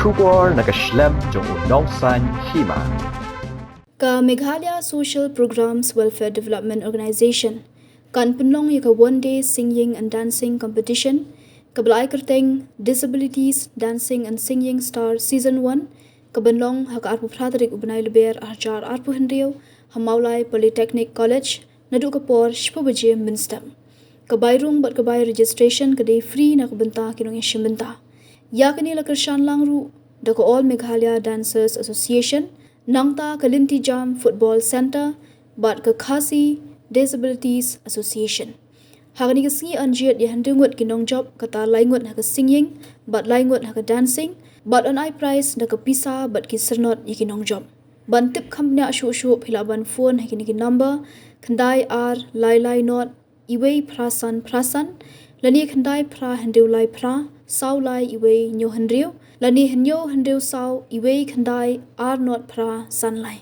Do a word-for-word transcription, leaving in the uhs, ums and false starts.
Khubor na ka shlem jong u nongsan hima. Ka Meghalaya Social Programs Welfare Development Organisation kan pynlong ïa ka One Day Singing and Dancing Competition, kaba la ai kyrteng Disabilities Dancing and Singing Star Season one, kaban long ha ka arphew phra tarik u bnai Lber arhajar arphew hynriew, ha Mawlai Polytechnic College, naduh ka por shiphew baje mynstep. Ka bai rung bad ka bai registration ka dei free na ka bynta ki nongïashim bynta. Ïa kane la kyrshan lang ruh da ka All Meghalaya Dancers Association, nangta ka Lynti Jam Football Centre, bad ka Khasi Disabilities Association. Ha kane ka sngi yn jied ïa hynriew ngut ki nongjop, kata lai ngut ha ka singing bad lai ngut ha ka dancing, bad yn ai prize da ka pisa bad ki syrnod ïa ki nongjop. Ban tip kham bniah shuh shuh, phi lah ban phone ha kine ki number: khyndai ar lai lai nod iwei phra san phra san, lane khyndai phra hynriew lai phra saw lai iwei hynñiew hynriew, lane hynñiew hynriew saw iwei khyndai ar nod phra san lai.